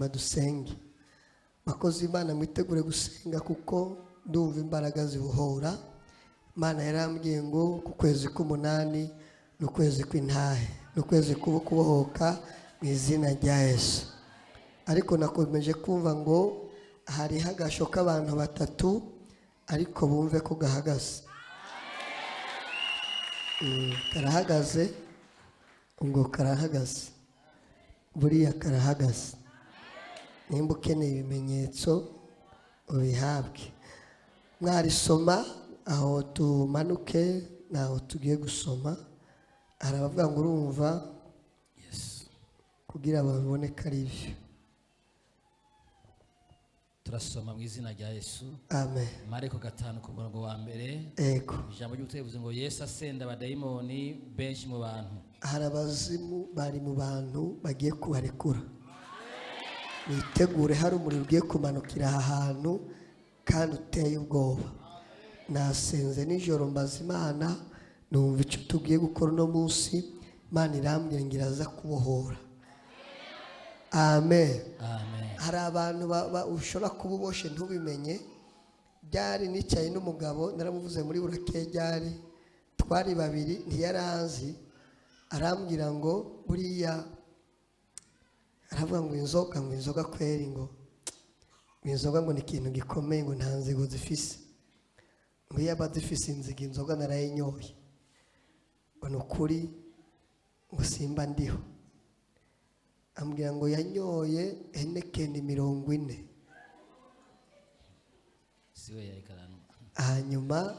Dusenge. Bakozi Imana, mwitegure gusenga kuko ndumva imbaraga zibohora. Imana yarambwiye ngo ku kwezi k'umunani ni ukwezi kw'intahe, ni ukwezi kubohoka mu izina rya Yesu. Ariko nakomeje kumva ngo hariho agasho k'abantu batatu, ariko bumve ko gahagaze. Karahagaze, ubwo karahagaze, buriya karahagaze. Nimba ukeneye ibimenyetso ubihabwe. Mwarisoma aho tumanuke, ntaho tugiye gusoma. Hari abavuga ngo urumva kugira babibone ko ari byo. Turasoma mu izina rya Yesu. Amen. Mariko 5 ku murongo wa mbere. Ego. Ijambo ry'ubutegetsi bivuze ngo Yesu asenda abadayimoni benshi mu bantu. Hari abazimu bari mu bantu bagiye kubarekura. Witegure, hari umuriro ugiye kumanukira aha hantu kandi uteye ubwoba. Nasenze nijoro mbaza Imana, numva icyo tugiye gukora uno munsi. Imana irambwira ngo iraza kubohora. Amen. Amen. Hari abantu ushobora kuba uboshe ntubimenye. Byari nicaye n'umugabo, naramuvuze muri burakeye, ryari twari babiri, ntiyaranzi. Arambwira ngo buriya, aravuga ngo inzoga, ngo inzoga kweri, ngo inzoga ngo ni ikintu gikomeye, ngo nta nzigo zifise, ngo iyo aba zifise inzigo inzoga narayinyoye, ngo ni ukuri ngo simba ndiho. Ambwira ngo yanyoye Heineken 40. Siwe yariko aranywa. Hanyuma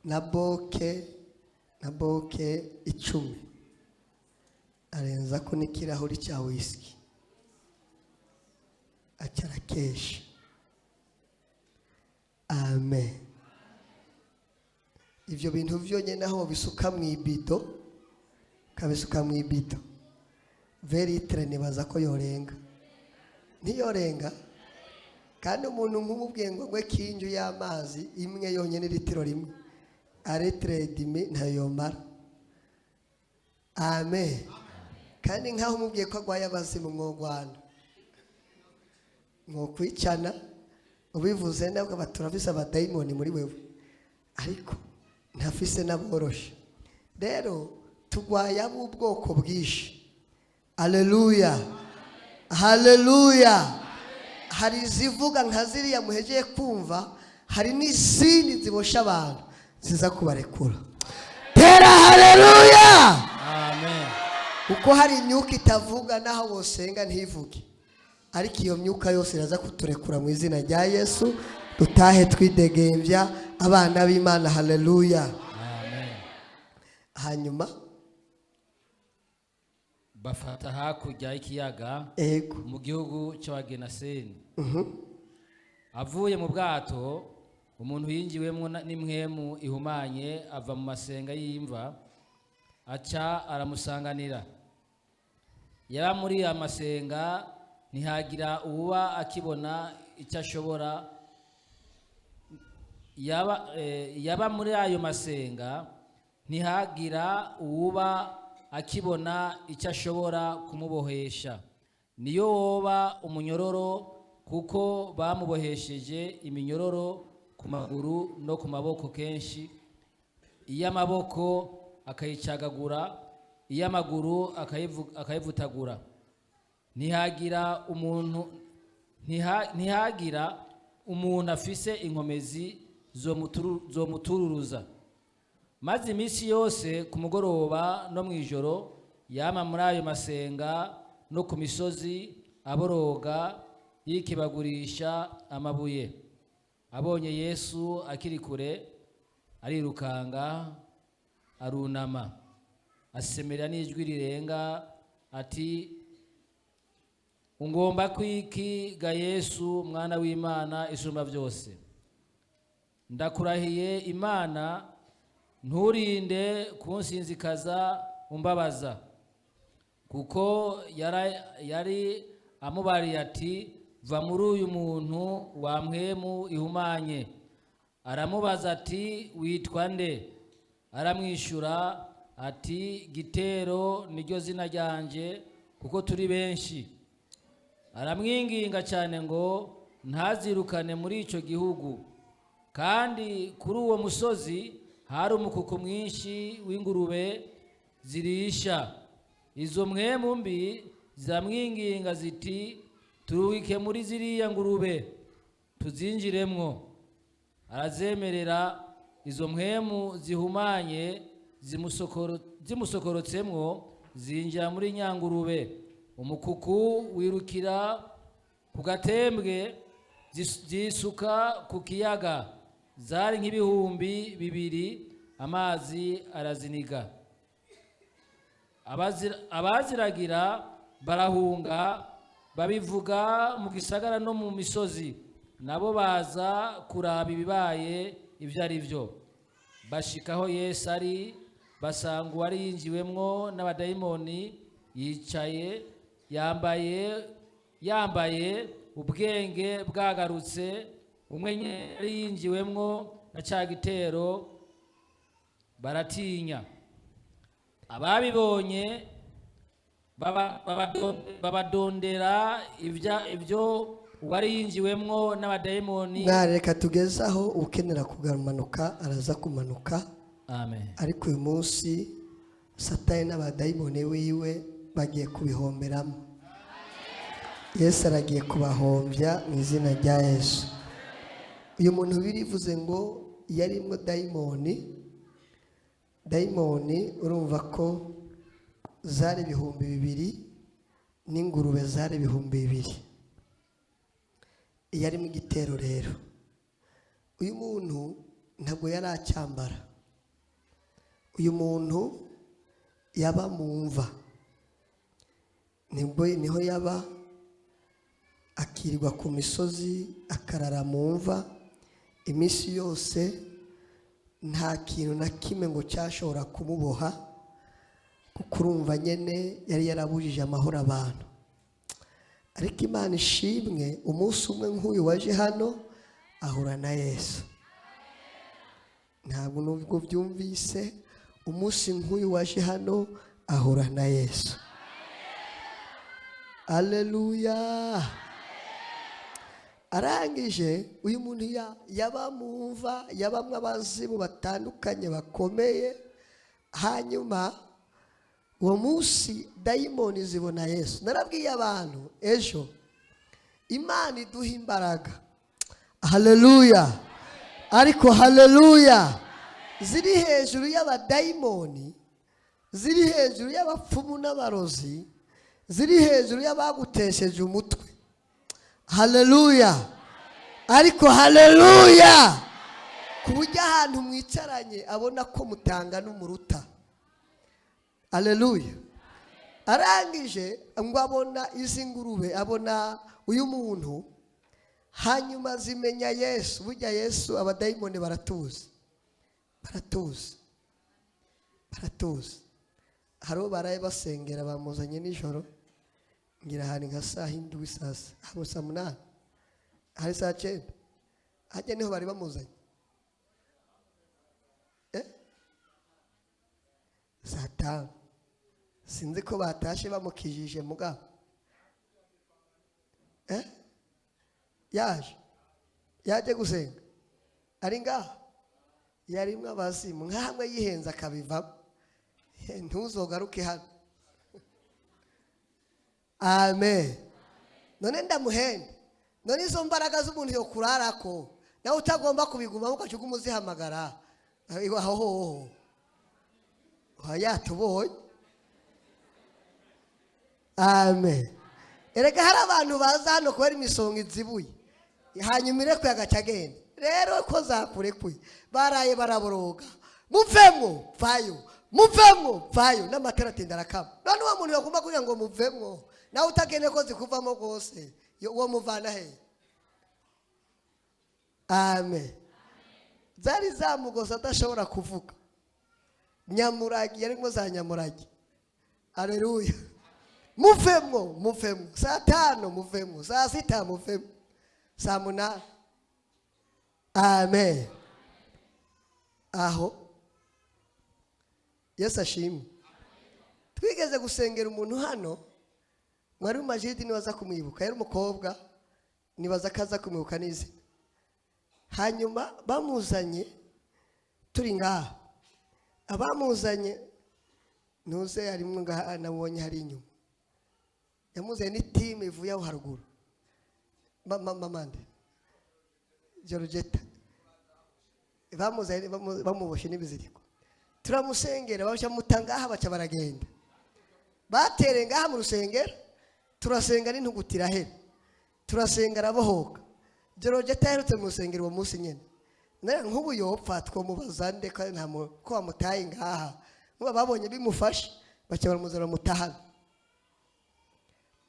na boke 10, arenza ko n'ikirahuri cya whisky, acarakesha. Amen. Ibyo bintu byonyine aho bisuka mu ibido, ukabisuka mu ibido 20 litres, nibaza ko yorenga, ntiyorenga. Kandi umuntu nk'umubwiye ngo ngwe kinju y'amazi imwe yonyine, litiro rimwe, un litre et demi, ntayo yomara. Amen. Kandi nk'aho umubwiye ko arwaye abazimu, mwogwana, mwokwicana. Ubivuze nabwo baturafise abadayimoni muri wewe, ariko ntafise n'aboroshe. Rero turwaye ab'ubwoko bwinshi. Aleluya, haleluya. Hari izivuga nka ziriya muhegeye kumva, hari n'izindi zibosha abantu ziza kubarekura. Tera haleluya! Amen. Kuko hari imyuka itavuga, naho wosenga ntivuge, ariko iyo myuka yose iraza kuturekura mu izina rya Yesu, dutahe twidegembya abana b'Imana. Haleluya! Amen. Hanyuma Bafata hakurya y'ikiyaga mu gihugu cy'Abagenaseni. Avuye mu bwato, umuntu yinjiwemo n'impwemu ihumanye ava mu masenga y'imva aca aramusanganira. Yaba muri ya masenga, ntihagira uwuba akibona icyo ashobora. Yaba muri ayo masenga, ntihagira uwuba akibona icyo ashobora kumubohesha, niyo woba umunyororo, kuko bamubohesheje iminyororo ku maguru no ku maboko kenshi, iy'amaboko akayicagagura, iy'amaguru akayivutagura. Ntihagira umuntu afise inkomezi zomutururuza. Maze iminsi yose ku mugoroba no mu ijoro yama muri ayo masenga no ku misozi, aboroga yikibagurisha amabuye. Abonye Yesu akiri kure, arirukanga, arunama, asemera n'ijwi rirenga ati: "Ungomba kwiki ga Yesu, mwana w'Imana isumba byose? Ndakurahiye Imana, nturinde kunsinzikaza umbabaza." Kuko yari amubariye ati: "Va muri uyu muntu wa mpwemu ihumanye." Aramubaza ati: "Witwa nde?" Aramwishyura ati: "Gitero niryo zina ryanje, kuko turi benshi." Aramwinginga cyane ngo ntazirukane muri icyo gihugu. Kandi kuri uwo musozi hari umukuku mwinshi w'ingurube zirisha. Izo mpwemu mbi ziramwinginga ziti: "Turungike muri ziriya ngurube tuzinjiremwo." Arazemerera. Izo mpwemu zihumanye zimusokorotsemwo, zinjira muri nyangurube. Umukuku wirukira ku gatembwe, zisuka ku kiyaga. Zari nk'ibihumbi 2, amazi araziniga. Abaziragira barahunga, babivuga mu gisagara no mu misozi. Nabo baza kuraba ibibaye ibyo ari byo. Bashikaho Yesu ari, basanga uwari yinjiwemwo n'abadayimoni yicaye, yambaye, ubwenge bwagarutse, umwe nyene yari yinjiwemwo na ca gitero. Baratinya. Ababibonye babadondera ibyo uwari yinjiwemwo n'abadayimoni. Mwareka tugezaho, ukenera kumanuka araza kumanuka. Amen. Ariko uyu munsi Satani n'abadayimoni wiwe bagiye kubihomberamo. Yesu aragiye kubahombya mu izina rya Yesu. Uyu muntu birivuze ngo yarimwo dayimoni. Dayimoni, urumva ko zari 2000 n'ingurube zari 2000. Yarimo igitero. Rero uyu muntu ntabwo yari acyambara. Uyu muntu yaba mu mva, nibwo niho yaba, akirirwa ku misozi, akarara mu mva iminsi yose. Nta kintu na kimwe ngo cyashobora kumuboha, kuko urumva nyine yari yarabujije amahoro abantu. Ariko Imana ishimwe, umunsi umwe nk'uyu waje hano ahura na Yesu. Ntabwo nubwo byumvise, umunsi nk'uyu waje hano ahura na Yesu. Aleluya! Arangije, uyu muntu yaba mu mva, yabamwe abazimu batandukanye bakomeye. Hanyuma uwo munsi dayimoni zibona Yesu. Narabwiye abantu ejo, Imana iduha imbaraga. Haleluya! Ariko haleluya! Ziri hejuru y'abadayimoni, ziri hejuru y'abapfumu n'abarozi, ziri hejuru y'abagutesheje umutwe. Haleluya! Ariko haleluya! Ku buryo ahantu mwicaranye abona ko mutanga n'umuruta. Haleluya! Arangije ngo abona izi ngurube, abona uyu muntu, hanyuma zimenya Yesu. Burya Yesu, abadayimoni baratuzi, baratuzi, baratuzi. Hari uwo baraye basengera, bamuzanye nijoro, ngira ahantu nka saa 7, saa 8, hari saa 9 hajya, niho bari bamuzanye. Saa 5, sinzi ko batashe bamukijije mugabo. Yaje gusenga ari ngaha, yarimwe abazimu nkahamwe yihenze akabivamo. Ntuzogaruke hano. Amen. None ndamuhenda? None izo mbaraga z'umuntu yo kurarako, nawe utagomba kubigumamo, ugaca uguma uzihamagara aho hoho yatubonye. Amen. Erega hari abantu baza hano kubera imisonga izibuye, hanyuma irekuye agaca agenda. Rero ko zakurekuye, baraye baraboroga: "Muvemwo, vayo, muvemwo, vayo." N'amatara atinda arakama. None uwo muntu yagomba kugira ngo muvemwo, nawe utakeneye ko zikuvamo rwose, uwo muvana he? Amen. Zari zamugose adashobora kuvuga. Nyamuragi yarimo, za nyamuragi. Aleluya! Muvemwo, muvemwo. Saa 5 muvemwo, saa 6 muvemwo, saa 8. Amen. Aho Yesu ashimwe. Twigeze gusengera umuntu hano. Mwari Majidi nibaza kumwibuka, yari umukobwa, nibaza ko aza kumwibuka n'izina. Hanyuma bamuzanye turi ngaha, abamuzanye ntuze harimwo ngaha, nabonye hari inyuma yamuzanye ni timu ivuye aho haruguru. Mamande Georgetta bamuzanye, bamuboshe n'ibiziriko, turamusengera, baca ngaha, baca baragenda, batere ngaha mu rusengero, turasenga n'intuguti irahera, turasenga arabohoka. Georgetta yaherutse mu rusengero uwo munsi nyine. Nk'ubu yopfa twomubaza nde ko nta ko bamutaye ngaha? Nkuba babonye bimufashe, baca baramuzana bamutahana.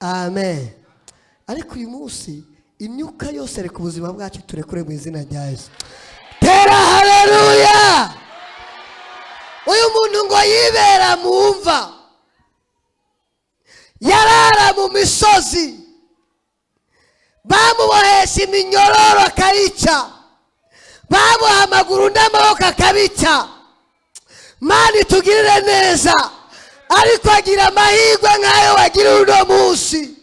Amen. Ariko uyu munsi imyuka yose reka ubuzima bwacu turekure mu izina rya Yesu. Tera haleluya. Uyu muntu ngo yibera mu mva, yarara mu misozi, bamubohesha iminyororo akayica, bamuha amaguru n'amaboko akabica. Mana itugirire neza, ariko agira amahirwe nk'ayo wagira uno munsi.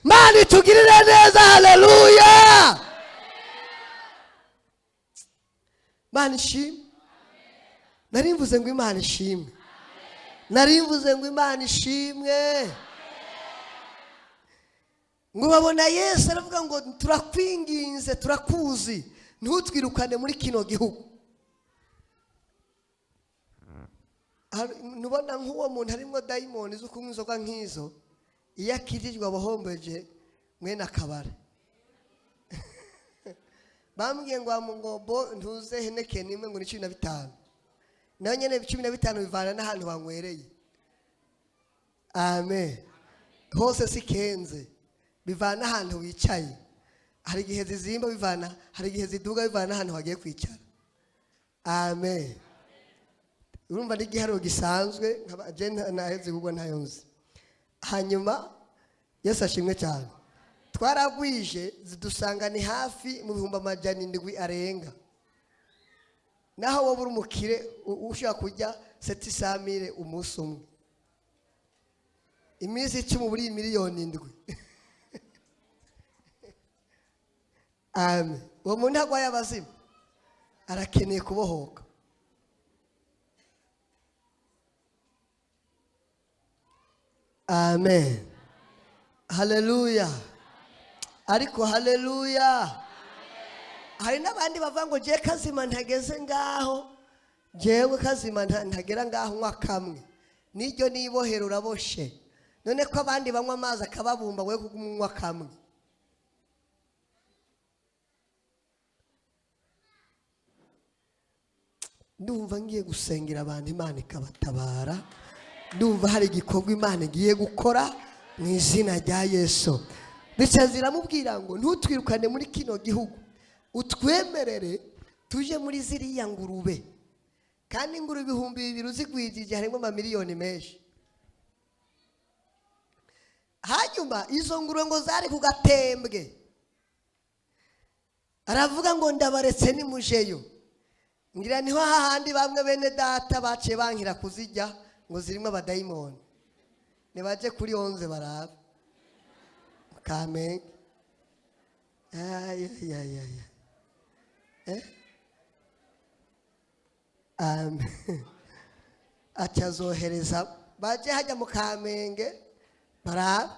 Mana itugirire neza, haleluya. Mana ishimwe. Nari mvuze ngo Imana ishimwe. Nari mvuze ngo Imana ishimwe. Ngo babona Yesu aravuga ngo turakwinginze, turakuzi, ntutwirukane muri kino gihugu. Nubona nk'uwo muntu harimo dayimoni zo kunywa inzoga nk'izo, iyo akirijwe abahombeje mwene akabare. Bambwiye ngo ngo ntuze Heineken imwe ngo ni 15. Nayo nyene 15 bivana n'ahantu banywereye. Amen. Hose si kenze, bivana ahantu wicaye. Hari igihe zizimba bivana, hari igihe ziduga bivana n'ahantu wagiye kwicara. Amen. Urumva ni igiharuro gisanzwe, nkaba je naheze kugwa ntayo nzi. Hanyuma Yesu ashimwe cyane. Twaragwije zidusanga ni hafi mu 700,000 arenga. Naho wowe uri umukire ushaka kurya 700,000 umunsi umwe, iminsi 10 buri 7,000,000. Amen. Uwo muntu agwaye abazimu arakeneye kubohoka. Amen. Haleluya. Ariko haleluya. Hari n'abandi bavuga ngo je kazima ntageze ngaho, jewe kazima ntagera ngaho nywa kamwe, niryo nibohera uraboshe. None ko abandi banywa amazi akababumba, we kunywa kamwe. Ndumva ngiye gusengera abantu Imana ikabatabara. Ndumva hari igikorwa Imana igiye gukora mu izina rya Yesu. Ndetse ziramubwira ngo ntutwirukane muri kino gihugu, utwemerere tuje muri ziriya ngurube. Kandi ingurube 2000 uzigwijije harimo amamiliyoni menshi. Hanyuma izo ngurube ngo zari ku gatembwe, aravuga ngo ndabaretse nimujeyo. Ngira niho hahandi bamwe bene data baciye bankira kuzijya ngo zirimo abadayimoni. Nibaje kuri 11 barabe Kamenge. Ay, ay, ay, ay. Amen. Acazohereza baje hajya mu Kamenge barabe.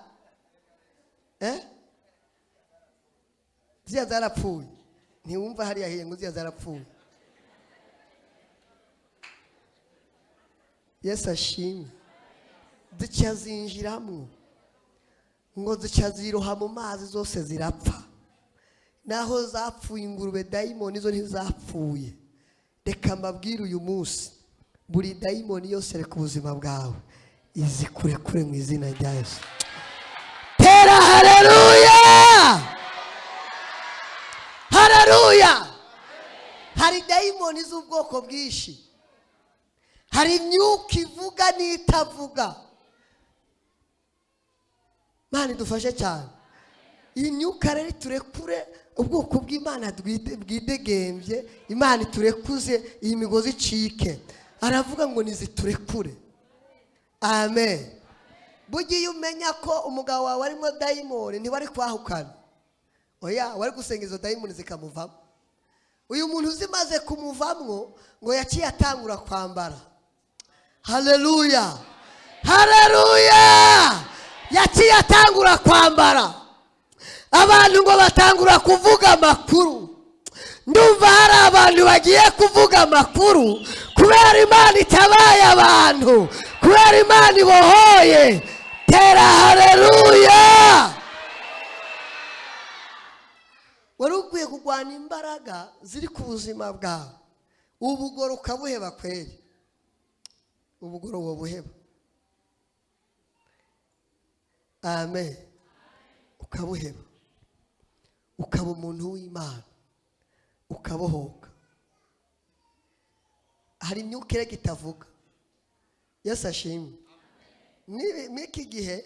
Ziya zarapfuye. Ntiwumva hariya hiye ngo ziya zarapfuye. Yesu ashimwe. Zica zinjiramo ngo zica ziroha mu mazi zose zirapfa. Naho zapfuye ingurube dayimoni zo ntizapfuye. Reka mbabwire uyu munsi, buri dayimoni yose reka ubuzima bwawe izikurekure mu izina rya Yesu. Tera haleluya. Haleluya. Hari dayimoni z'ubwoko bwinshi. Hari imyuka ivuga n'itavuga. Mana idufashe cyane. Iyi myuka rero iturekure, ubwoko bw'Imana bwidegembye, Imana iturekuze iyi migozi icike. Aravuga ngo niziturekure. Amen. Burya iyo umenya ko umugabo wawe arimo dayimoni, ntiwari kwahukana. Oya, wari gusenga izo dayimoni zikamuvamo. Uyu muntu zimaze kumuvamwo, ngo yaciye atangura kwambara. Haleluya, haleluya! Yaciye atangura kwambara, abantu ngo batangura kuvuga amakuru. Ndumva hari abantu bagiye kuvuga amakuru kubera Imana itabaye abantu, kubera Imana ibohoye. Tera haleluya! Wari ukwiye kurwana imbaraga ziri ku buzima bwawe, ubugoro ukabuheba kweri. Ubugoro buheba, amen, ukabuheba, ukaba umuntu w'Imana, ukabohoka. Hari imyuka irega itavuga. Yesu ashimwe! N'iki gihe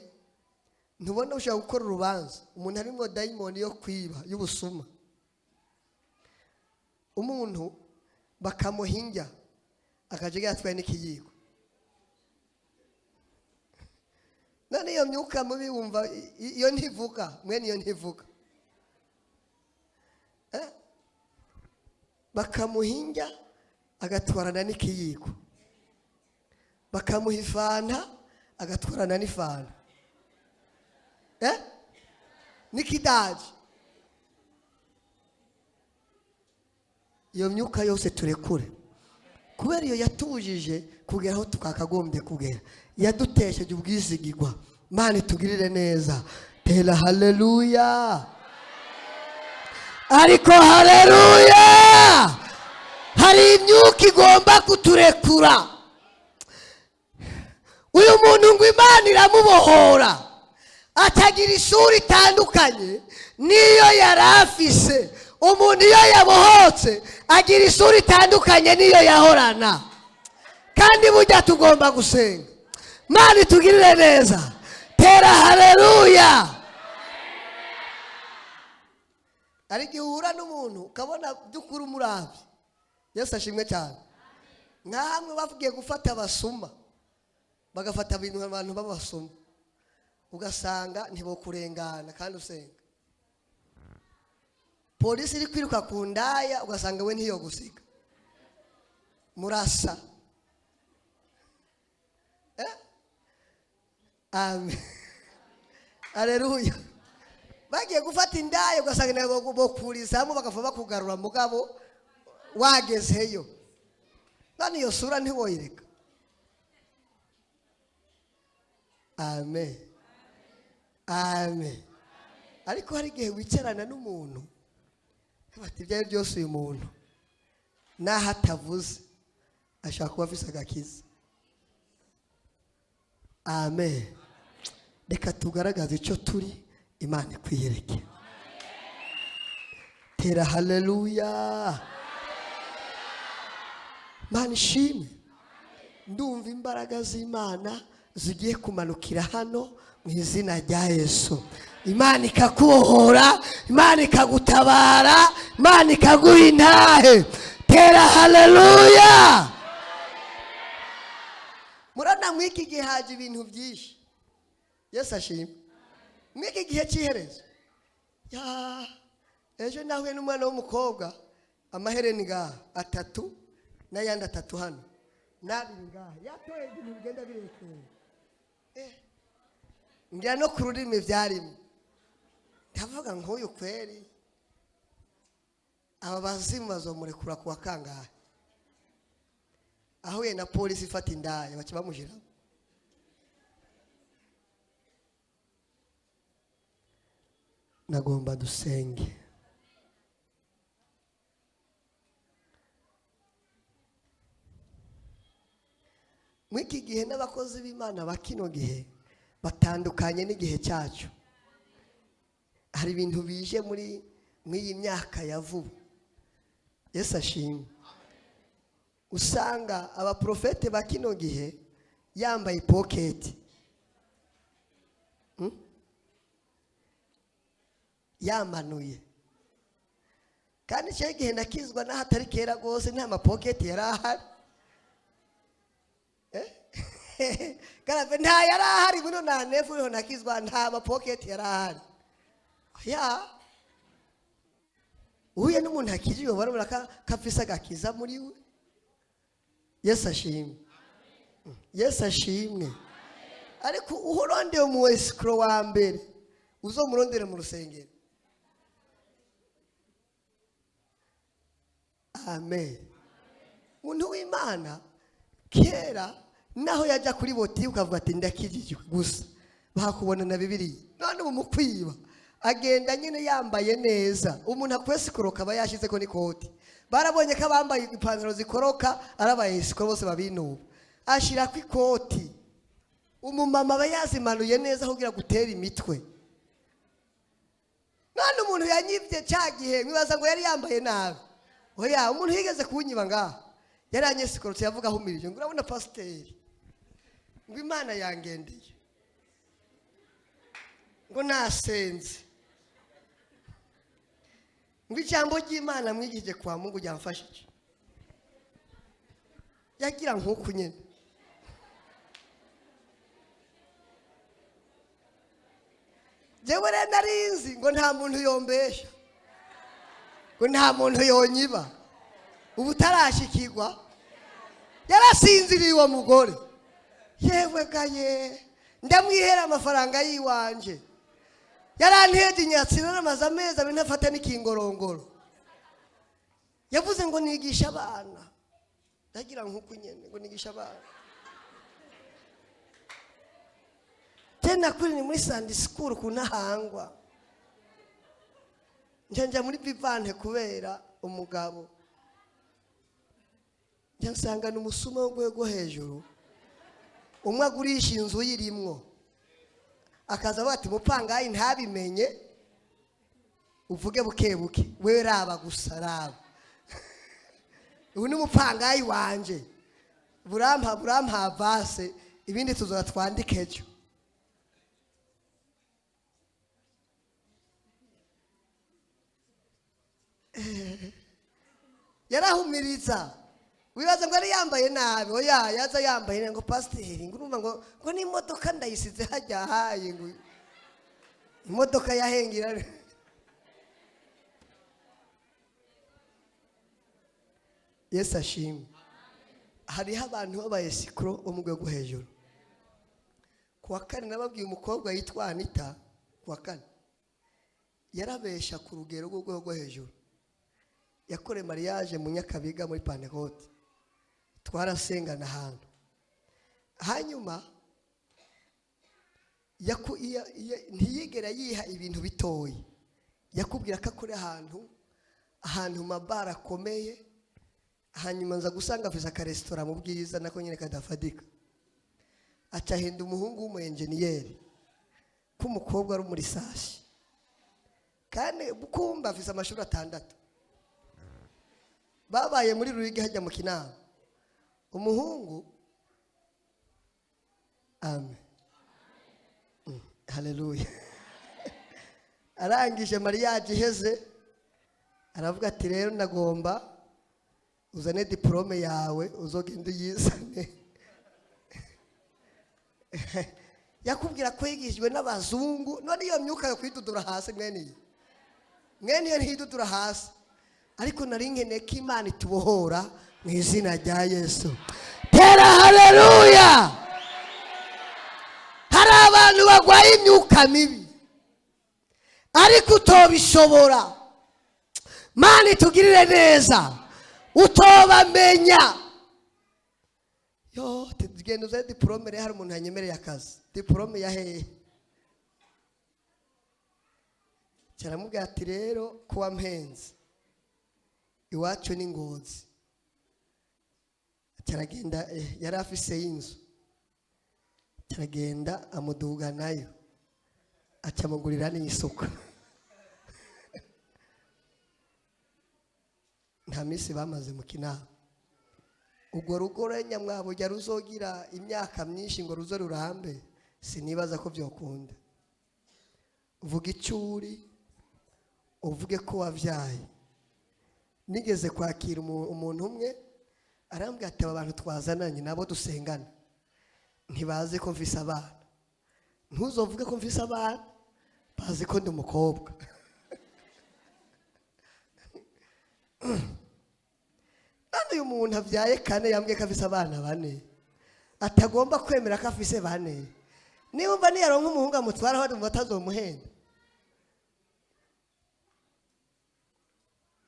ntubona ushobora gukora urubanza, umuntu arimo dayimoni yo kwiba, y'ubusuma, umuntu bakamuha indya akajya yatwaye n'ikiyiko. None iyo myuka mubi wumva iyo ntivuga? Mwene iyo ntivuga. Bakamuha indya agatwarana n'ikiyiko, bakamuha ifanta agatwarana n'ifanta, n'ikidaji. Iyo myuka yose turekure, kubera iyo yatubujije kugera aho twakagombye kugera, yadutesheje ubwizigirwa. Mana itugirire neza. Tera haleluya! Ariko haleluya! Hari imyuka igomba kuturekura. Uyu muntu ngo Imana iramubohora, atagira isura itandukanye n'iyo yari afise. Umuntu iyo yabohotse agira isura itandukanye n'iyo yahorana. Kandi burya tugomba gusenga. Mana itugirire neza. Tera haleluya! Hari igihe uhura n'umuntu ukabona by'ukuri umurabye. Yesu ashimwe cyane! Nka hamwe bagiye gufata abasuma, bagafata ibintu, abantu b'abasuma, ugasanga ntibokurengana kandi usenga. Polisi iri kwiruka ku ndaya, ugasanga we ntiyo gusiga murasa. Amen, aleluya! Bagiye gufata indaya, ugasanga nabo bokurizamo, bagapfa bakugarura, mugabo wagezeyo. None iyo sura ntiwoyireka? Amen, amen. Ariko hari igihe wicarana n'umuntu, bati ibyo ari byose uyu muntu naho atavuze ashobora kuba afise agakiza. Amen. Reka tugaragaze icyo turi, Imana ikwiyereke. Tera haleluya! Mana ishimwe! Ndumva imbaraga z'Imana zigiye kumanukira hano mu izina rya Yesu. Imana ikakubohora, Imana ikagutabara, Imana ikaguha intahe. Tera haleluya! Murabona muri iki gihe haje ibintu byinshi. Yesu ashimwe! Muri iki gihe cy'iherezo ya ejo, nahuye n'umwana w'umukobwa, amahereni ngaha atatu n'ayandi atatu hano n'abiri ngaha, yatoye ibintu bigenda birekeye. Ngira no ku rurimi byarimo. Ndavuga nk'uyu kweri, aba bazimu bazomurekura ku wa kangahe? Ahuye na polisi ifata indaya, baca bamushyiramo. Nagomba dusenge. Muri iki gihe n'abakozi b'Imana ba kino gihe batandukanye n'igihe cyacu. Hari ibintu bije muri iyi myaka ya vuba. Yesu ashimwe! Usanga abaprofete ba kino gihe yambaye ipoketi, Yamanuye. Kandi icyo gihe nakizwa n'aho atari kera rwose, nta mapoketi yari ahari. Eh? Garave nta yari ahari buno nta nefu uriho nakizwa, nta mapoketi yari ahari. Ya uhuye n'umuntu akijijwe barabona ko afise agakiza muri we. Yesu ashimwe, Yesu ashimwe. Ariko uhurondeye umu escroc wa mbere uzomurondere mu rusengero. Amen. Umuntu w'Imana kera naho yajya kuri boti ukavuga ati ndakijijwe gusa, bakubona na Bibiliya. None ubu mukwiba agenda nyine yambaye neza, umuntu akwesikoroka aba yashize ko n'ikoti. Barabonye ko abambaye ipantaro zikoroka ari aba escroc bose babinuba, ashirako ikoti. Umumama aba yazimanuye neza kugira gutera imitwe. None umuntu yanyibye cya gihe mwibaza ngo yari yambaye nabi? Oya, umuntu yigeze kunyiba ngaha yari anyesikorotse, yavuga ahumirije ngo urabona pasiteri ngo Imana yangendeye ngo nasenze ngo ijambo ry'Imana mwigije kwa Mungu ryamfashije. Yagira nk'uku nyene. Jewe rero narinzi ngo nta muntu yombesha, ngo nta muntu yonyiba, ubu utarashikirwa. Yarasinziriye uwo mugore. Yewe gaye, ndamwihera amafaranga yiwanje. Yaranteje inyatsi naramaze amezi abiri ntafata n'ikingorongoro. Yavuze ngo nigisha abana. Ndagira nk'uku nyene ngo nigisha abana. Tena kuri ni muri Sunday school kunahangwa. Njanja muri vivante kubera umugabo. Njya nsanga ni umusuma wo rwego hejuru. Umwe agurisha inzu yirimwo. Akaza avuga ati mupangayi ntabimenye, uvuge buke buke, wewe raba gusa raba. Ubu ni umupangayi wanje. Burampa burampa vase, ibindi tuzora twandike ejo. Yarahumiriza. Wibaza ngo ari yambaye nabi? Oya, yaza yambaye ngo pasiteri ngo urumva ngo n'imodoka ndayisize hajya haye, ngo imodoka yahengira. Yesu ashimwe. Hariho abantu b'aba escroc bo mu rwego hejuru. Kuwa kane nababwiye umukobwa yitwa Anita, kuwa kane yarabesha ku rugero rw'urwego hejuru. Yakoreye mariage mu Nyakabiga muri Pentecote, twarasengana ahantu. Hanyuma ntiyigera yiha ibintu bitoyi, yakubwira ko akora ahantu mabara akomeye. Hanyuma nza gusanga afise akaresitora mu Bwiza nako nyine kadafadika. Aca ahenda umuhungu w'umu enjeniyeri k'umukobwa ari muri sashi, kandi kumba afise amashuri 6. Babaye muri Ruyigi hajya mu Kinama. Umuhungu amen, haleluya. Arangije mariage iheze aravuga ati rero ndagomba uzane diplome yawe uzogenda uyizane. Yakubwira ko yigishijwe n'abazungu, none iyo myuka yo kwidudura hasi mwene iyi. Mwene iyo ntidudura hasi. Ariko nari nkeneye ko Imana itubohora mu izina rya Yesu. Tera haleluya. Hari abantu bagwaye imyuka mibi ariko utobishobora. Mana itugirire neza, utobamenya. Yo, tugenda uzaye diplome rero, hari umuntu yanyemereye akazi. Diplome ya hehe? Cyaramubwira ati rero kuwa mpenzi iwacu ni Ngozi. Cyaragenda, yari afise y'inzu. Cyaragenda amuduga nayo, acamugurira n'isuka. Nta minsi bamaze mu Kinama. Ubwo rugo rero nyamwabo rujya ruzogira imyaka myinshi ngo ruze rurambe, sinibaza ko byokunda. Uvuga icyo uri, uvuge ko wabyaye. Nigeze kwakira umuntu umwe arambwira ati aba bantu twazananye nabo dusengana, Ntibazi ko mfise abana, ntuzovuge ko mfise abana, bazi ko ndi umukobwa. None uyu muntu abyaye kane yambwiye ko afise abana bane, atagomba kwemera ko afise bane. Niba niyaronka umuhungu amutwara aho atazomuhenda.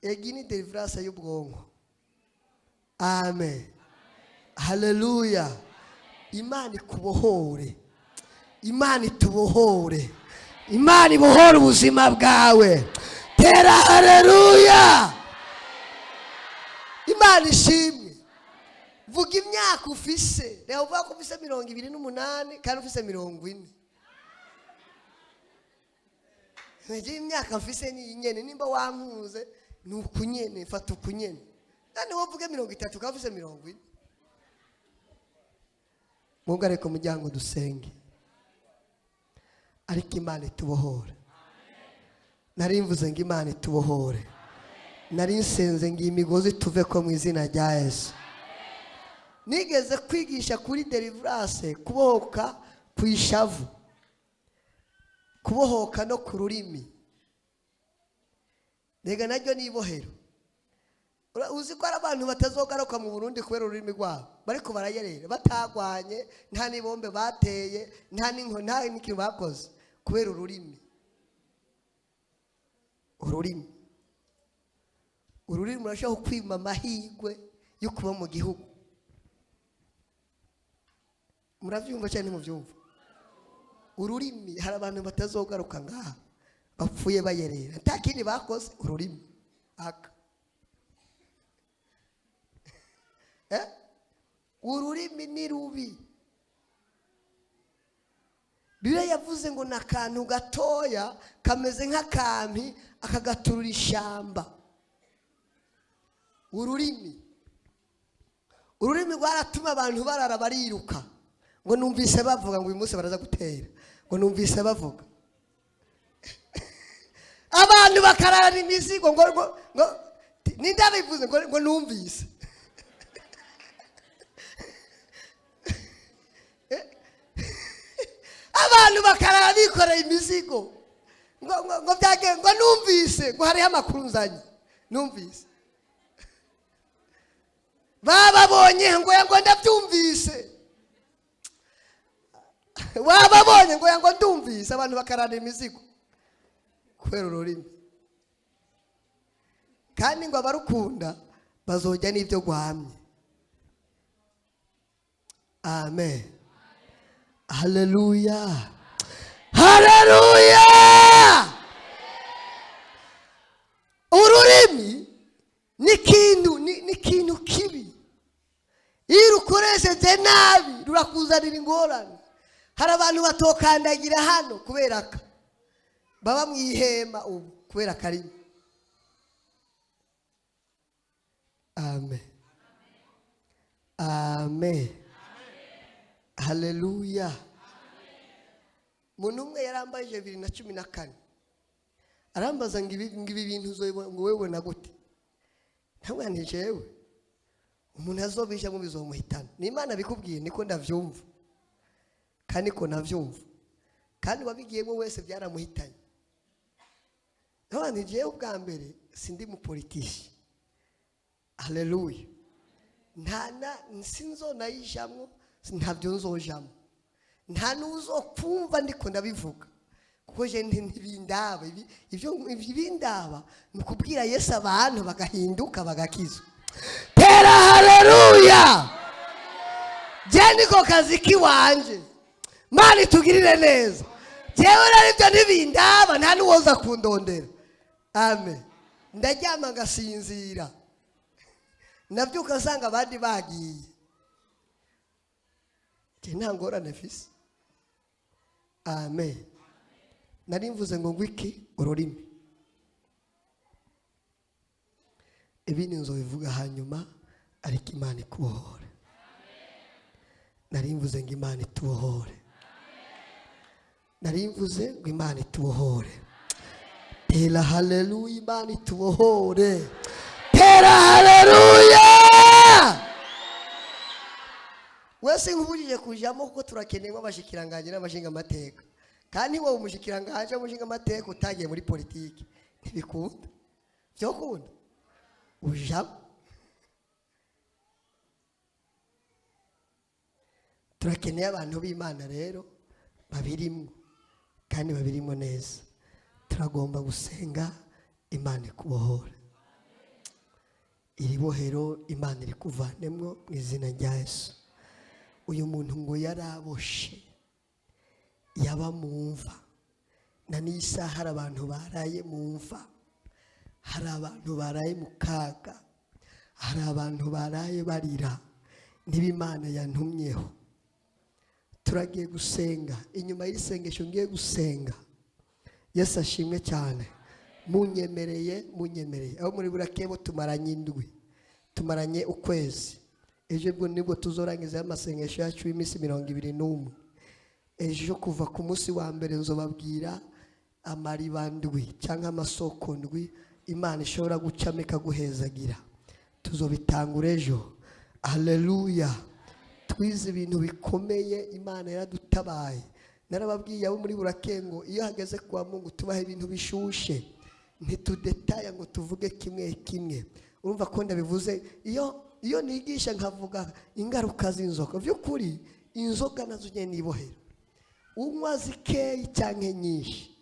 Egi ni deliverance y'ubwonko. Amen, haleluya. Imana ikubohore, Imana itubohore, Imana ibohore ubuzima bwawe. Tera haleluya. Imana ishimwe. Vuga imyaka ufise, reba uvuga ko ufise 28 kandi ufise 40. Ngewe imyaka mfise ni nyene, nimba wankuze ni ukunyene, fata ukunyene. None wowe uvuge 30 kandi ufise 40. Mwugare ku muryango dusenge, ariko Imana itubohore. Nari mvuze ngo Imana itubohore, nari nsenze ngo iyi migozi tuve ko mu izina rya Yesu. Nigeze kwigisha kuri deliverance, kubohoka ku ishavu, kubohoka no ku rurimi. Rega naryo ni ibohero. Uzi ko ari abantu batazogaruka mu Burundi kubera ururimi rwabo, bariko barayerera batagwanye, nta n'ibombe bateye, nta n'inko, nta n'ikintu bakoze kubera ururimi. Ururimi, ururimi rurashobora kwima amahirwe yo kuba mu gihugu. Muravyumva cyane ntimuvyumva? Ururimi, hari abantu batazogaruka ngaha bapfuye bayerera, nta kindi bakoze, ururimi aka. Ururimi ni rubi. Bibiliya yavuze ngo ni akantu gatoya kameze nk'akampi akagaturura ishamba. Ururimi, ururimi rwaratuma abantu barara bariruka, ngo numvise bavuga ngo uyu munsi baraza gutera, ngo numvise bavuga. Abantu bakarara imizigo ngo ngo ngo ninde abivuze ngo ngo numvise. Abantu bakarara bikoreye imizigo ngo ngo ngo byagenze ngo numvise ngo hariho amakuru nzanye numvise. Bababonye ngo ngo ndabyumvise. Wababonye ngo ngo ndumvise. Abantu bakarara imizigo kubera ururimi. Kandi ngo abarukunda bazojya n'ibyo rwamye. Amen, haleluya, haleluya. Ururimi ni ikintu, ni ikintu kibi. Iyo urukoresheje nabi rurakuzanira ingorane. Hari abantu batokandagira hano kubera aka baba mu ihema ubu kubera akarimi. Amen, amen, haleluya. Umuntu umwe yarambaje 2014 arambaza ngo ibi bintu uzobibona ngo wewe na gute? Ntabwo ni jewe umuntu azobisha mu bizomuhitana. Ni Imana bikubwiye niko ndavyumva, kandi ko navyumva, kandi wabigiyemo wese byaramuhitanye. Ntabwo ni jewe ubwa mbere sindi mu politiki. Haleluya. Nta na sinzo nayijamwo, ntabyo nzojamwo, nta n'uzokumva ndiko ndabivuga, kuko je ntibindaba. Ibyo bindaba ni ukubwira Yesu abantu bagahinduka bagakizwa. Tera haleluya. Je niko kazi kiwanje. Mani tugirire neza. Jewe rero ibyo ntibindaba, nta n'uwoza kundondera. Amen. Ndaryama ngasinzira, nabyuka nsanga abandi bagiye. Je nta ngorane mfise. Amen. Nari mvuze ngo ngwiki ururimi. Ibindi nzobivuga hanyuma, ariko Imana ikubohore. Nari mvuze ngo Imana itubohore. Nari mvuze ngo Imana itubohore. Tera haleluya, Imanaitubohore. Tera haleluya. Wese nkubujije kujamo kuko turakeneye abashikiranganje n'abashinga amateka. Kandi wowe umushikiranganje umushinga amateka utagiye muri politiki ntibikunda. Byokunda. Ujamo. Turakeneye abantu b'Imana rero babirimo kandi babirimo neza. Turagomba gusenga Imana ikubohora. Iri bohero Imana iri kuvanemwo mu izina rya Yesu. Uyu muntu ngo yaraboshe yaba mu mva, na n'isaha hari abantu baraye mu mva, hari abantu baraye mu kaga, hari abantu baraye barira, niba Imana yantumyeho. Turagiye gusenga. Inyuma y'isengesho ngiye gusenga. Yesu ashimwe cyane. Munyemereye. Aho muri burakebo tumaranye indwi, tumaranye ukwezi. Ejo bwo nibwo tuzorangiza amasengesho yacu y'iminsi 21. Ejo kuva ku munsi wa mbere nzobabwira amariba ndwi cyangwa amasoko ndwi Imana ishobora gucamo ikaguhezagira. Tuzobitangura ejo. Haleluya. Twize ibintu bikomeye, Imana yaradutabaye. Narababwiye abo muri burakengo iyo hageze kwa Mungu tubaha ibintu bishushe, ntitudetaya ngo tuvuge kimwe kimwe. Urumva ko ndabivuze iyo nigisha nkavuga ingaruka z'inzoka. By'ukuri inzoga nazo nyene nibohera. Unywa zikeyi cyangwa nyinshi,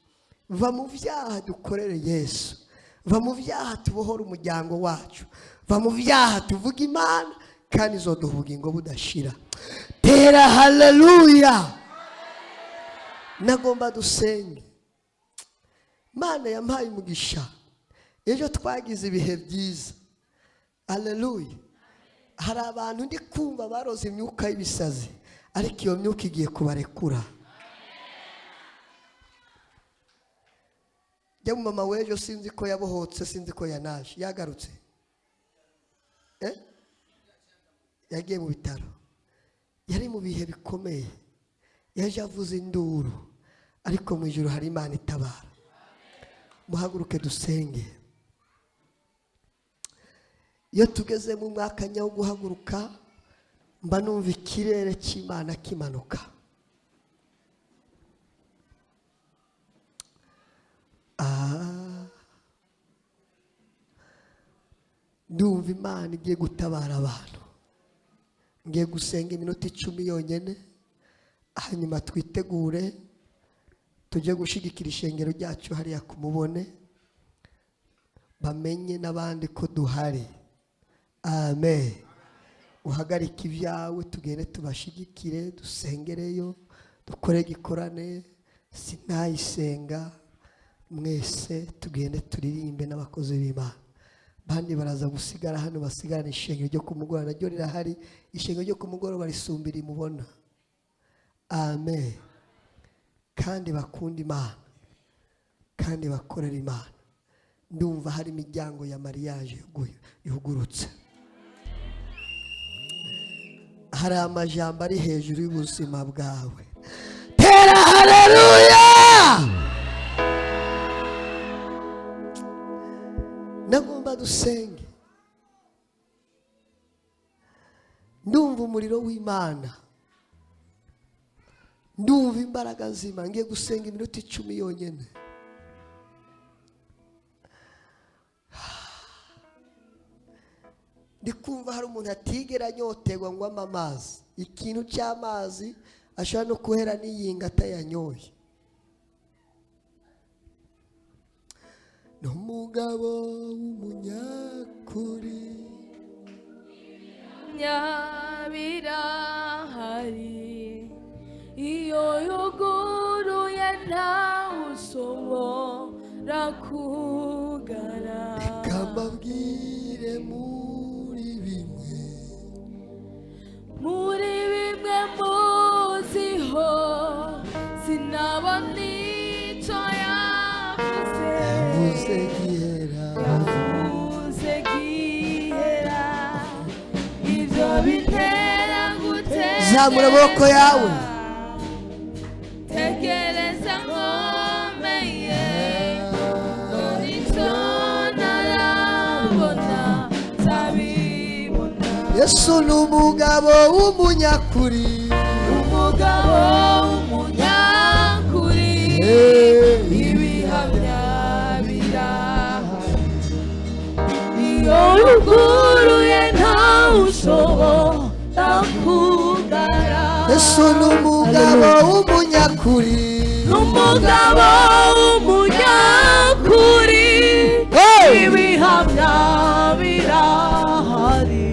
va mu byaha dukorere Yesu, va mu byaha tubohora umuryango wacu, va mu byaha tuvuga Imana kandi izoduha ubugingo budashira. Tera haleluya. Nagomba dusenge. Imana yampaye umugisha. Ejo twagize ibihe byiza. Haleluya. Hari abantu ndi kumva baroze imyuka y'ibisazi, ariko iyo myuka igiye kubarekura. Jya mu mama w'ejo sinzi ko yabohotse, sinzi ko yanaje, yagarutse. Yagiye mu bitaro. Yari mu bihe bikomeye. Yaje avuze induru, ariko mu ijuru hari Imana itabara. Muhaguruke dusenge. Iyo tugeze mu mwaka nyawo guhaguruka, mba numva ikirere cy'Imana kimanuka. Ndumva Imana igiye gutabara abantu. Ngiye gusenga iminota 10 yonyene, hanyuma twitegure tujye gushigikira ishengero ryacu hariya kumubone, bamenye n'abandi ko duhari. Amen. Uhagarike ibyawe tugende tubashigikire, dusengereyo, dukore gikorane, sinayisenga mwese tugende turirimbe n'abakozi b'Imana. Bandi baraza gusigara hano, basigarana ishengero ryo kumugoroba naryo rirahari. Ishengero ryo kumugoroba risumbira imubona. Amen. Kandi bakunda Imana, kandi bakorera Imana. Ndumva hari imiryango ya mariage yugurutse. Hari amajambo ari hejuru y'ubuzima bwawe. Tera haleluya. Nagomba dusenge. Ndumva umuriro w'Imana, ndumva imbaraga z'Imana. Ngiye gusenga iminota 10 yonyene. Ndikumva hari umuntu atigera anyoterwa ngo anywe amazi. Ikintu cy'amazi ashobora no kuhera n'iyinga atayanyoye. N'umugabo w'umunyakuri nyabirahari, iyo yuguruye ntawe ushobora kugara. Reka mbabwire muri bimwe, muri bimwe muziho, sinabona icyo yavuze. Yavuze gihera, yavuze gihera, ibyo bitera gutegereza. Zamura amaboko yawe. Tegereza nkomeye, none icyo ntarabona nzabibona. Yesu ni umugabo w'umunyakuri. Umugabo w'umunyakuri. Ibihamya birahari. Iyo yuguruye ntawe ushobora kugara. Yesu ni umugabo w'umunyakuri. Umugabo w'umunyakuri. Ibihamya birahari.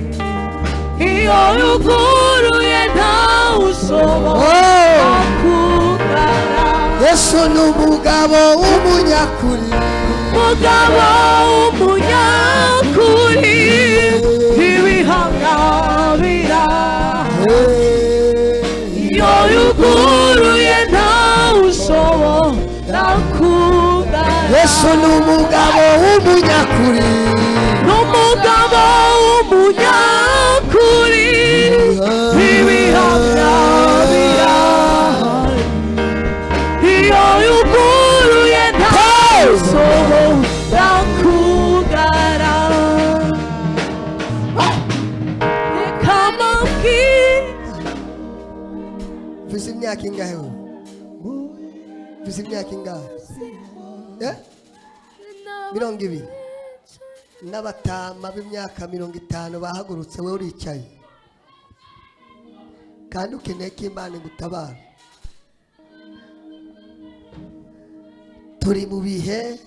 Iyo yuguruye ntawe ushobora kugara. Yesu ni umugabo w'umunyakuri. Umugabo w'umunyakuri. Ibihamya birahari. Iyo yuguruye ntawe ushobora kugara. Yesu ni umugabo w'umunyakuri. N'umugabo w'umunyakuri. Ibihamya birahari. Iyo yuguruye ntawe ushobora kugara. Reka mbabwire. Mfise imyaka ingahe wewe? Mfise imyaka ingahe? 20. N'abatama b'imyaka 50 bahagurutse, wewe uricaye kandi ukeneye ko Imana igutabara. Turi mu bihe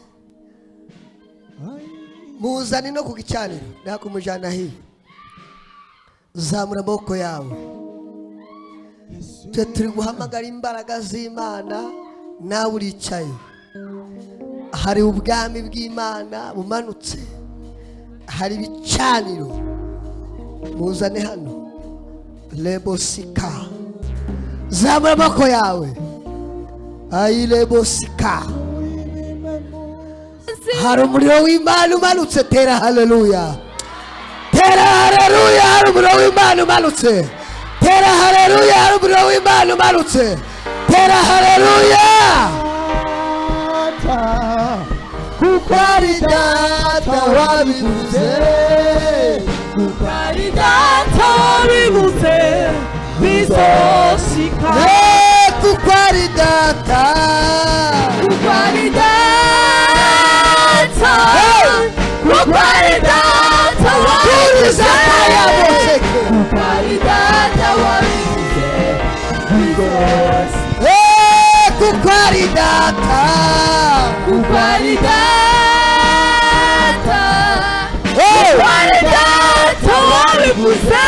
muzane no ku gicaniro nakumujana hiyo. Zamura amaboko yawe. Twe turi guhamagara imbaraga z'Imana, nawe uricaye. Hari ubwami bw'Imana bumanutse, hari ibicaniro. Muzane hano lebosika. Zamura amaboko yawe. Ayi lebosika. Hari umuriro w'Imana umanutse. Tera haleluya, tera haleluya. Hari umuriro w'Imana umanutse. Tera haleluya. Hari umuriro w'Imana umanutse. Tera haleluya. Kuko ari data wabivuze. Kuko ari data wabivuze bizoshika. Kuko ari data. Kuko ari data. Kuko ari data wabivuze. Kuko ari data wabivuze bizoshika. Kuko ari data. Kuko ari data. Kuko ari data wabivuze.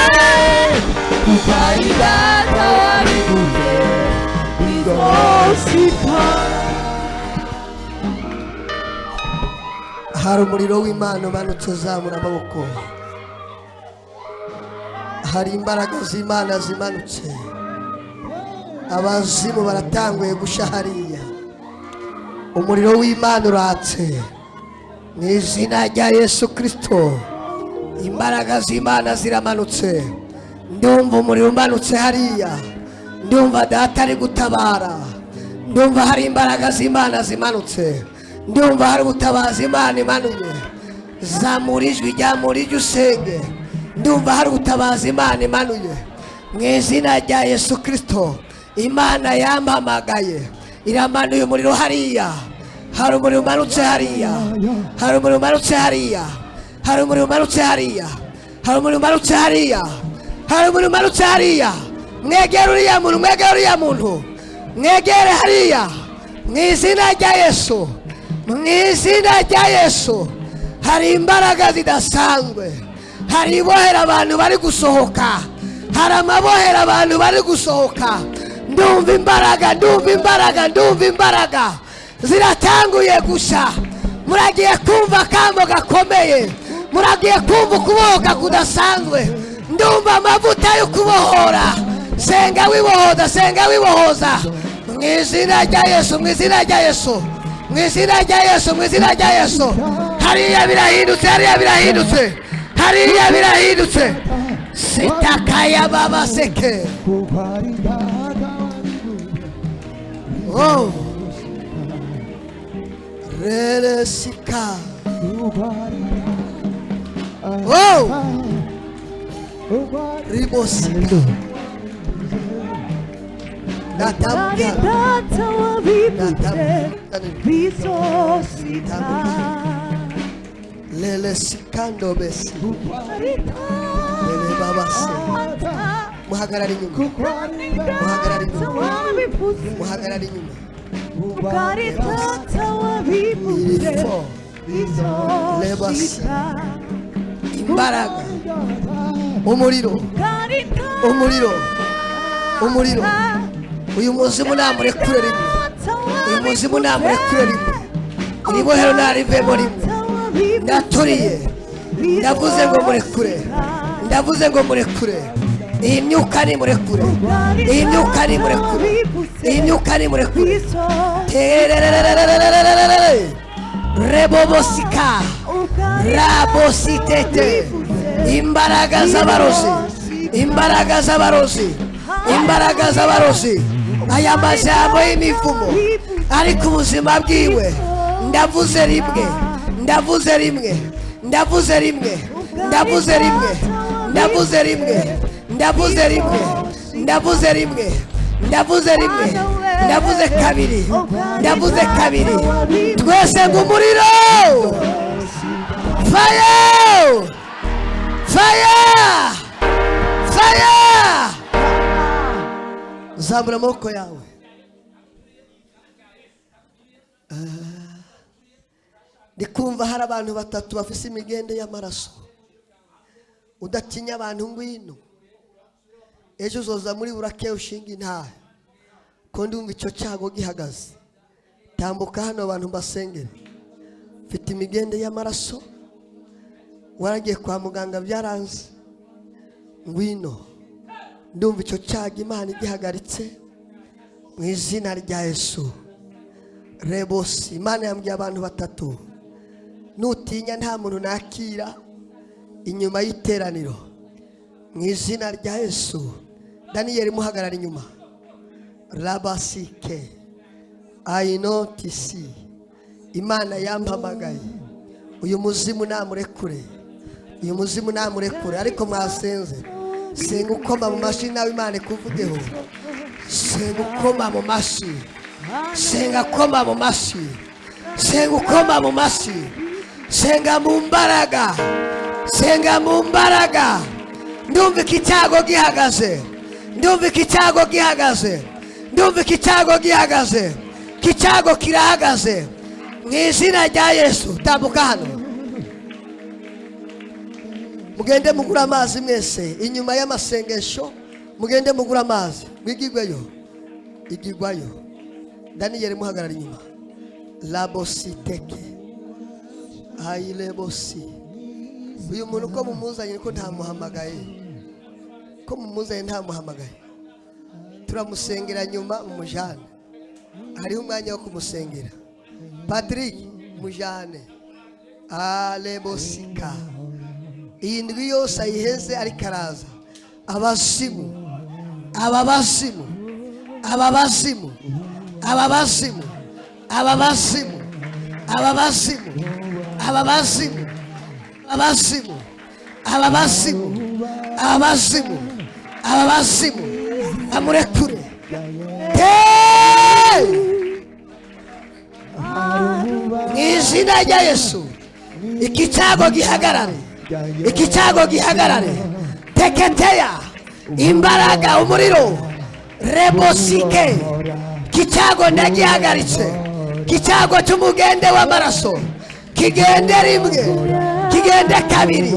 Kuko ari data wabivuze bizoshika. Hari umuriro w'Imana umanutse. Zamura amaboko. Hari imbaraga z'Imana zimanutse. Abazimu baratanguye gusha hariya. Umuriro w'Imana uratse mu izina rya Yesu Kristo. Imbaraga z'Imana ziramanutse. Ndumva umuriro umanutse hariya. Ndumva data ari gutabara. Ndumva hari imbaraga z'Imana zimanutse. Ndumva hari ubutabazi Imana imanuye. Zamura ijwi, ryamura ijwi usenge. Ndumva hari ubutabazi Imana imanuye mu izina rya Yesu Kristo. Imana yampamagaye iramanuye umuriro hariya. Hari umuriro umanutse hariya. Hari umuriro umanutse hariya. Hari umuriro umanutse hariya. Hari umuriro umanutse hariya. Hari umuriro umanutse hariya. Mwegere uriya muntu, mwegere uriya muntu, mwegere hariya mu izina rya Yesu. Mu izina rya Yesu. Hari imbaraga zidasanzwe. Hari ibohera abantu bari gusohoka. Hari amabohera abantu bari gusohoka. Ndumva imbaraga, ndumva imbaraga, ndumva imbaraga ziratanguye gusha. Muragiye kumva akambo gakomeye. Muragiye kumva ukubohoka kudasanzwe. Ndumva amavuta yo kubohora. Senga wibohoza, senga wibohoza. Mu izina rya Yesu, mu izina rya Yesu, mu izina rya Yesu, mu izina rya Yesu. Hariya birahindutse, hariya birahindutse, hariya birahindutse. Sitakaya baba seke. Oh. Rere sika. Oh. Ribosi Ari natambuka data wabivuze natambuka bizoshika. Lele sikando besi Ari lele babase. data Muhagarara inyuma, muhagarara data inyuma, wabivuze muhagarara inyuma. Ari data wabivuze Irifo bizoshika. Imbaraga, umuriro, Ari umuriro, umuriro. Uyu muzimu namurekure rimwe, uyu muzimu namurekure rimwe, iri bohero narivemo rimwe. Ndaturiye, ndavuze ngo murekure, ndavuze ngo murekure. Iyi myuka ni murekure, iyi myuka ni murekure, iyi myuka ni murekure. Tererererererererere. Rebobosika rabositete. Imbaraga z'abarozi, imbaraga z'abarozi, imbaraga z'abarozi. Aya majambo y'imivumo ari ku buzima bwiwe, ndavuze rimwe, ndavuze rimwe, ndavuze rimwe, ndavuze rimwe, ndavuze rimwe, ndavuze rimwe, ndavuze rimwe, ndavuze rimwe, ndavuze kabiri, ndavuze kabiri. Twese ngo umuriro, fire, fire, fire! Zamura amaboko yawe. Ndi kumva hari abantu batatu bafise imigende y'amaraso. Udatinya abantu, ngwino. Ejo uzoza muri burake ushinga intahe, ko ndumva icyo cyago gihagaze. Tambuka hano, abantu mbasengere. Mfite imigende y'amaraso, waragiye kwa muganga byaranze, ngwino. Ndumva icyo cyago Imana igihagaritse mu izina rya Yesu. Rebosi, Imana yambwiye abantu batatu. Nutinya, nta muntu nakira inyuma y'iteraniro mu izina rya Yesu. Daniyeli, muhagarara inyuma. Rabasike ayinotisi. Imana yampamagaye. Uyu muzimu namurekure, uyu muzimu namurekure. Ariko mwasenze, senga ukoma mu mashyi, nawe Imana ikuvugeho. Senga ukoma mu mashyi, senga koma mu mashyi, senga ukoma mu mashyi, senga mu mbaraga, senga mu mbaraga. Ndumva iki cyago gihagaze, ndumva iki cyago gihagaze, ndumva iki cyago gihagaze. Iki cyago kirahagaze mu izina rya Yesu. Tambuka hano, mugende mugure amazi mwese. Inyuma y'amasengesho mugende mugure amazi, mwigigweyo, igigwayo. Daniyeli, muhagarara inyuma. Labositeke ayilebosi. Uyu muntu ko mumuzanye, ko ntamuhamagaye, ko mumuzanye ntamuhamagaye? Turamusengera nyuma, mumujane, hariho umwanya wo kumusengera. Patrick, mujane. Alebosika. Iyi ndwi yose ayiheze ariko araza. Abazimu, aba bazimu, aba bazimu, aba bazimu, aba bazimu, aba bazimu, aba bazimu, abazimu, aba bazimu, aba bazimu, aba bazimu, amurekure. Hey! Mu izina rya Yesu, iki cyago gihagarare, iki cyago gihagarare. Teketeya. Imbaraga, umuriro, rebosike. Iki cyago ndagihagaritse. Iki cyago cy'umugende w'amaraso kigende rimwe, kigende kabiri,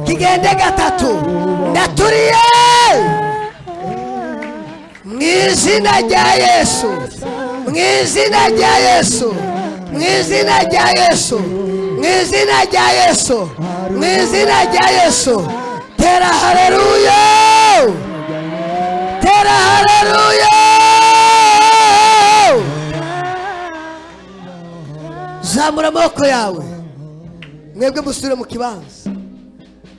kigende gatatu. Ndaturiye mu izina rya Yesu, mu izina rya Yesu, mu izina rya Yesu, mu izina rya Yesu, mu izina rya Yesu. Tera haleluya, tera haleluya! Zamura amaboko yawe. Mwebwe musubire mu kibanza.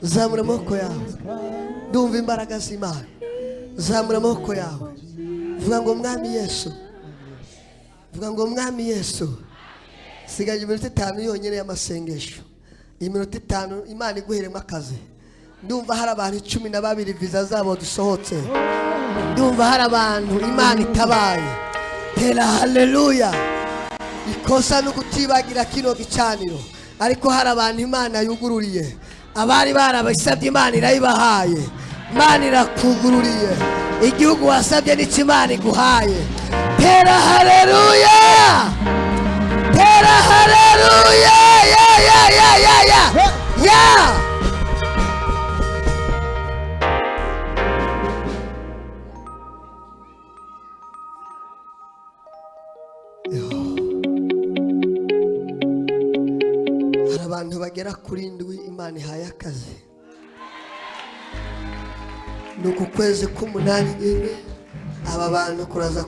Zamura amaboko yawe, ndumva imbaraga z'Imana. Zamura amaboko yawe, vuga ngo: "Mwami Yesu." Vuga ngo: "Mwami Yesu." Sigaje iminota 5 yonyine y'amasengesho. Iyi minota 5 Imana iguheremo akazi. Ndumva hari abantu 12 viza zabo dusohotse. Ndumva hari abantu Imana itabaye. Tera haleluya. Ikosa no kutibagira kino gicaniro, ariko hari abantu Imana yugururiye. Abari barabisabye Imana irayibahaye. Imana irakugururiye. Igihugu wasabye n'icyo Imana iguhaye. Tera haleluya. Tera haleluya. Ya ya ya ya ya. Ya. Hari abantu bagera kuri 7 Imana ihaye akazi. Ni uku kwezi k'umunani nyine aba bantu kuraza.